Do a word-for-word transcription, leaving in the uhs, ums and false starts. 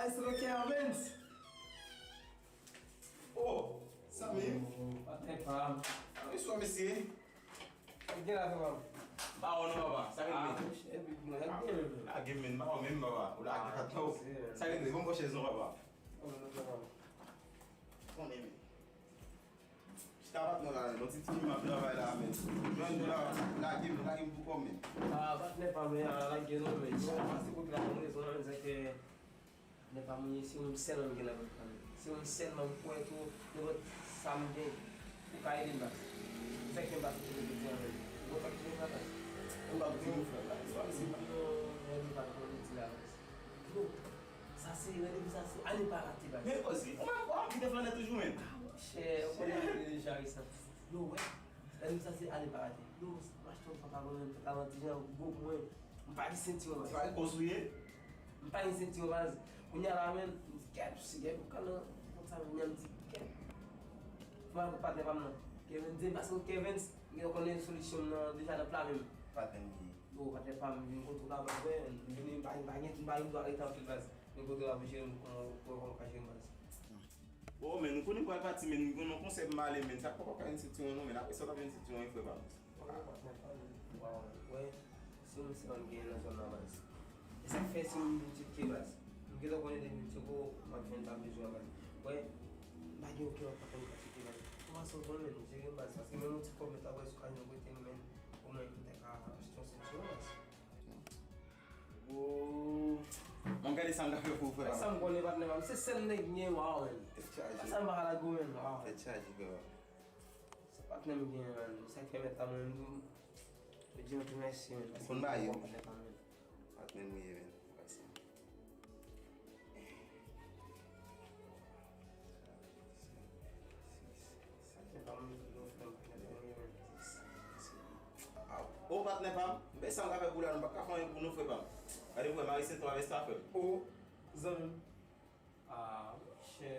Maestro Kervens. Oh, zanmi m. Patnè pa m. Bonswa, mesye. Sa k gen la, frè pa m? M pa wè w non, papa. Sa k gen? Ah, monchè, epi, mwen, sa k gen menm? Lage m, men, m pa wè w menm, papa. Ou lage patnè w. Sa k gen? Bon, bon, chèz non, papa. Konnen, men. Chita patnè la, men. Yon ti timoun m ap travay la, men. Jwenn dola, lage m, lage m pou kò m, men. Ah, patnè pa m, men, ah, lage non, men. Bon, pase kote la, mwen, rezon nan, men, se ke Nèg pa mwen, se mwen sèlman m gen nan vant mwen. Se mwen sèlman m kwè tou, nenpòt sa m gen, ou ka ede m baz. Fè ke m pa soti nan peyi an menm. Ou konn sa k tou konsa baz. Ou pa di nou frè baz. Ou pa di nou. Non, randevou pa konnen di la baz. Bro, sa se randevou sa se a ne pa rate baz. Men osi, ou menm ou ap kite flannè toujou menm. Ah, monchè, ou konnen m deja resan. Yo, wè. Randevou sa se a ne pa rate. Yo, m achte yon pantalon menm, pantalon ti jan gwo pou mwen. M pa gen sentiwon baz. Se pa gwo sou ye? M pa gen sentiwon baz. Kounye a la menm, m di kèt, si gen pou kal nan kont sa menm, kounye a m di kèt. Fò m al kot patnè pa m nan. Kervens, paske Kervens, m gentan konnen solisyon m nan deja nan pla menm. Patnè m ye. Yo, patnè pa m, vin kote w la baz, wè, m vini, m pa, m pa gen, m pa gen dwa rete anpil baz. Vin kote w la pou jere m, kòman, kòman w ka jere m baz. Bon, men, nou konnen m pral pati, men, m gen yon konsèy pou m ale, men, sa poko ka yon sentiwon non, men, apre sa w t ap yon sentiwon wi, frè pa m. Waw, patnè pa m, waw, wè, se yon sèl m genyen nan zòn nan baz. E sa k fè se yon moun boutik ke baz. M gentan konnen depi m tchoko, m ap jwenn sa m bezwen an baz. Wè, m pa gen okenn lòt patnè m ka site baz. Kòman sa w konnen, men, jere m baz, paske menm yon ti kòb m ta wè sou ka jwenn prete m, men, omwen m ta ka achte yon sentiwon baz. Bon. Bon, gade sa m ka fè pou ou, frè. Sa m konnen, patnè pa m. Se sèl nèg m gen, waw, men. Tèt chaje. Sa m pa ka lage w, men, waw. Tèt chaje, frè pa m. Se patnè m gen, men. Sa k fè mèt la, mwen menm tou. Yo di yon ti mèsi, men. Ou konn ba yo. Patnè pa m, men. Patnè m ye, men. Wè sa. Sa fè pa m, yo fè m, patnè pa m, men. Aw. O, patnè pa m, men sa m ka fè pou la, nou pa ka fè anyen pou nou, frè pa m. Gade pou wè, Marie Saint-Ouen avè sa fè m. O, zanmi m. Ah, monchè.